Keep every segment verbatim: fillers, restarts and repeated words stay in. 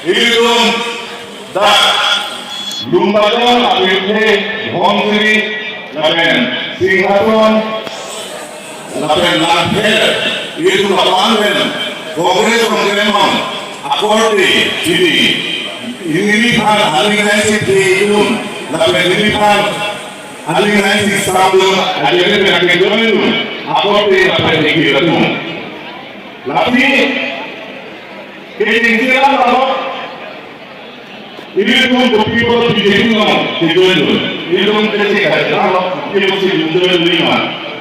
Ilitum dak Lumbajong apirthe Dhonsiri lapen Singhason lapen Langpher, ilitum lapu-an pen Congress kongkreng akorte, ili, neliphan aling nangsi phe-un lapen neliphan aling nangsi sangdun ajene pen nangkejoin-un akorte lapen ekir atum. Lapen kechengsi alam alo, ilitum kopi apot BJP along kejoin-un? Ilitum kechengsi alam alo, ilitum si join-un ma,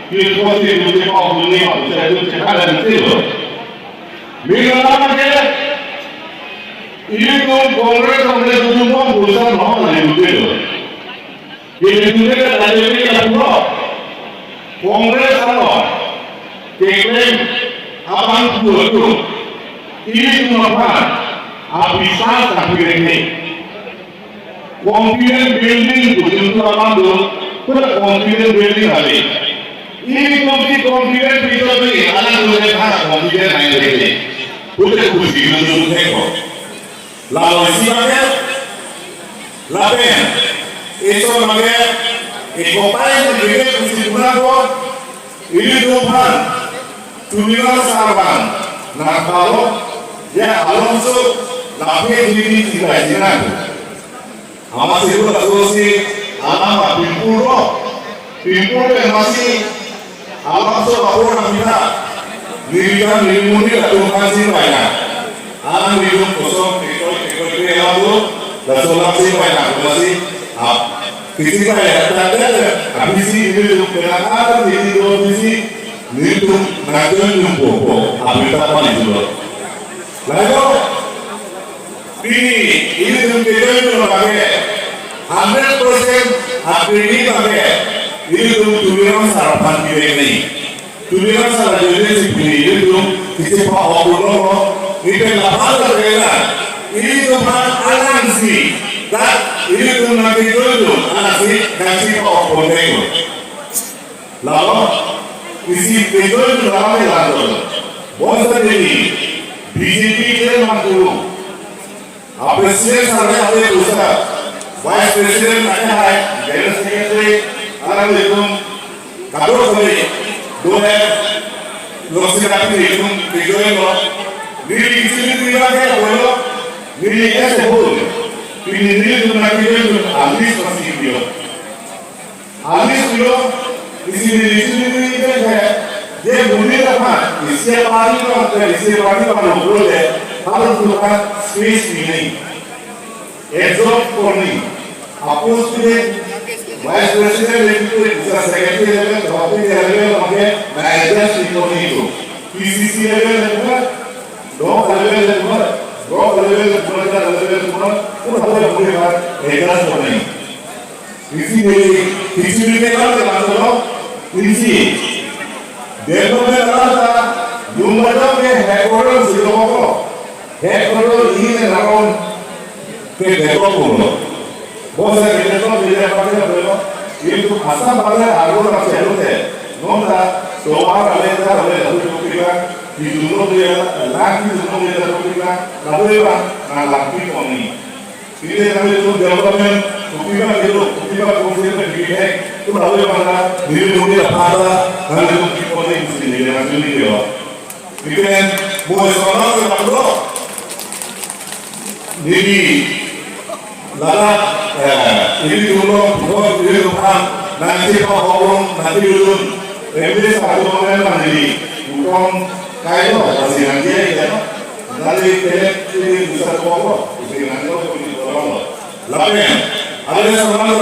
ilitum si join-un ma, ilitum si join-un ma. Mila lama ke, ilitum Congress, Congress ilitum pulsa no, ilitum. Ilitum ke tadi ke lapulo. Congress alo keklem abang pu atum, ilitum aphan abiswas tangpi rengni. Confidence building pu ilitum alam do, pura confidence building kali. Ilitum si confidence building, alam do le ha confidence hai rengni. Pura kusi ilitum thek ko. Lalo isi abangke, lapen, ison abangke, ekopai nangkele pusi puna ko, ilitum aphan, Tuliram sar abang, nangpalo, ya alongso, lapen jini tingkai jinan. Amatsi pu laso si, alam apimpur lo, pimpur ke amatsi, alam so apor nangpitha. Neli kan neli monit atum kan si pai na. Alang nelitum kosong tekoi tekoi ke alam do. Laso alam si pai na, amatsi. Ap. Kisi pai na, tanda, abisi nelitum kena ada, neli do abisi. Nelitum nangjoin-un po po. Apita pan itu lo. Lalu, pini, ilitum kejoin-un abangke, hundred percent agree abangke, ilitum Tuliram sar aphan kevek nangji. Tuliram sar ajoine si pini ilitum kisi pa-ok pulo, ilitum lapan la kena, ilitum aphan alangsi, dak ilitum nangkejoin-un, alangsi, nangsi pa-ok pon nangji. Lalo, isi kejoin-un lalo lalo. Bonta neli, BJP ke mangkulu. A president sar ke ave pusat, vice president ake hai, general secretary, alanglitum, kadokave, do hai, loksi kati ilitum, kejoin lo, neli isi neli ake ave lo, neli as a whole, pini nelitum nangkejoin-un, alis masih dio. Alis pulo, isi neli isi neli ke, je monit aphan, isi party aphan, isi party aphan lo le, harus tukan space ini. Exhaust pon nangji. Apus ke vice president level, bisa secretary level, seperti level, oke, na adjust pon nangji itu. PCC level level, block level level, block level level, level level, pura pura pura adjust pon nangji. Isi neli, isi neli kan ke masuk lo, isi. Development alam ta, Lumbajong ke headquarter si lo ko. Headquarter ini naron ke develop ko lo. Bos ke develop di dia pakai apa lo? Itu Assam pakai alu nak selu te. Nonta, soal ada ada ada ada itu kita, di dulu dia, lagi dulu dia kita, lalu ya, nah lagi kami. Pini kami itu development, kopi abang itu, kopi abang kopi abang di bihek, itu lalu yang mana, neli monit aphan ta, kami itu kopi abang di sini, di sini dia. Pini mo sekolah ke lalu, neli, lala, eh, ini dulu, dulu, ini dulu, nanti kau ngomong, nanti dulu, ini satu momen nanti, bukan kayu, masih nanti ya, nanti kita ini bisa ngomong, masih nanti kita ngomong. Lapen, ada yang sama